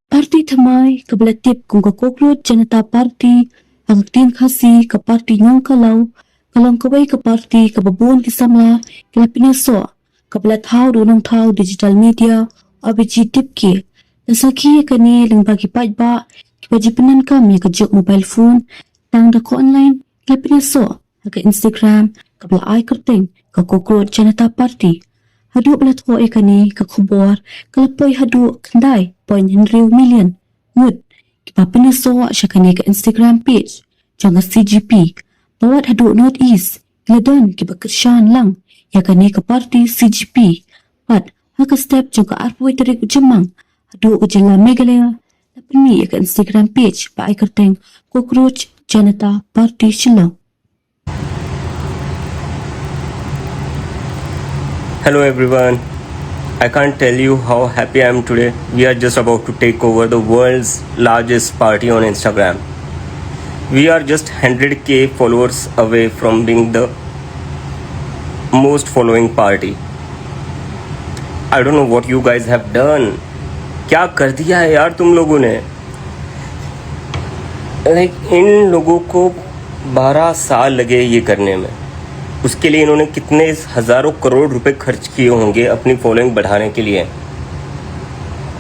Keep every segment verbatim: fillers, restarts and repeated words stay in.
Party thymmai kaba la tip kum ka Cockroach Janata Party ha ka ktien Khasi, ka party Nongkalaw, ka long kawei ka party kaba bun ki samla ki la pynïasoh, kaba la thaw da u nongthaw digital media Abhijeet Dipke. Da sakhi ïa kane lyngba ki paidbah kiba ju pyndonkam ïa ka juk mobile phone, tang da ka online ki la pynïasoh ha ka Instagram kaba la ai kyrteng ka Cockroach Janata Party. Haduh ba la thoh ïa kane ka khubor, ka la poi haduh khyndai point hynriew million ngut kiba pynïasoh sha kane ka Instagram page jong ka C J P. Ba wat haduh North East ki la don kiba kyrshan lang ïa kane ka party C J P. Bad ha ka step jong ka arphew tarik u Jymmang, haduh ka jylla Meghalaya la pynmih ïa ka Instagram page ba ai kyrteng Cockroach Janata Party Shillong. Hello everyone. I can't tell you how happy I am today. We are just about to take over the world's largest party on Instagram. We are just one hundred K followers away from being the most following party. I don't know what you guys have done. क्या कर दिया है यार तुम लोगों ने? लाइक, इन लोगों को बारह साल लगे ये करने में। उसके लिए इन्होंने कितने हजारों करोड़ रुपए खर्च किए होंगे अपनी फॉलोइंग बढ़ाने के लिए।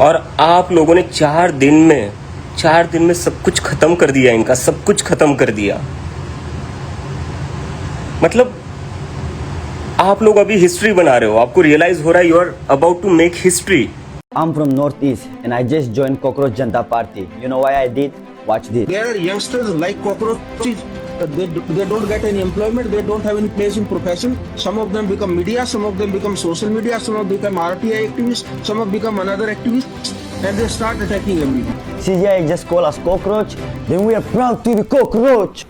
और आप लोगों ने चार दिन में, चार दिन में सब कुछ खत्म कर दिया इनका, सब कुछ खत्म कर दिया। मतलब, आप लोग अभी हिस्ट्री बना रहे हो, आपको रियलाइज हो रहा है, you are about to make history. I'm from Northeast and I just joined Cockroach Janta Party. You know why I did? Watch this. There are youngsters like cockroaches. Uh, they, they don't get any employment. They don't have any place in profession. Some of them become media. Some of them become social media. Some of them become R T I activists. Some of become another activist. And they start attacking everyone. C J I just call us cockroach. Then we are proud to be cockroach.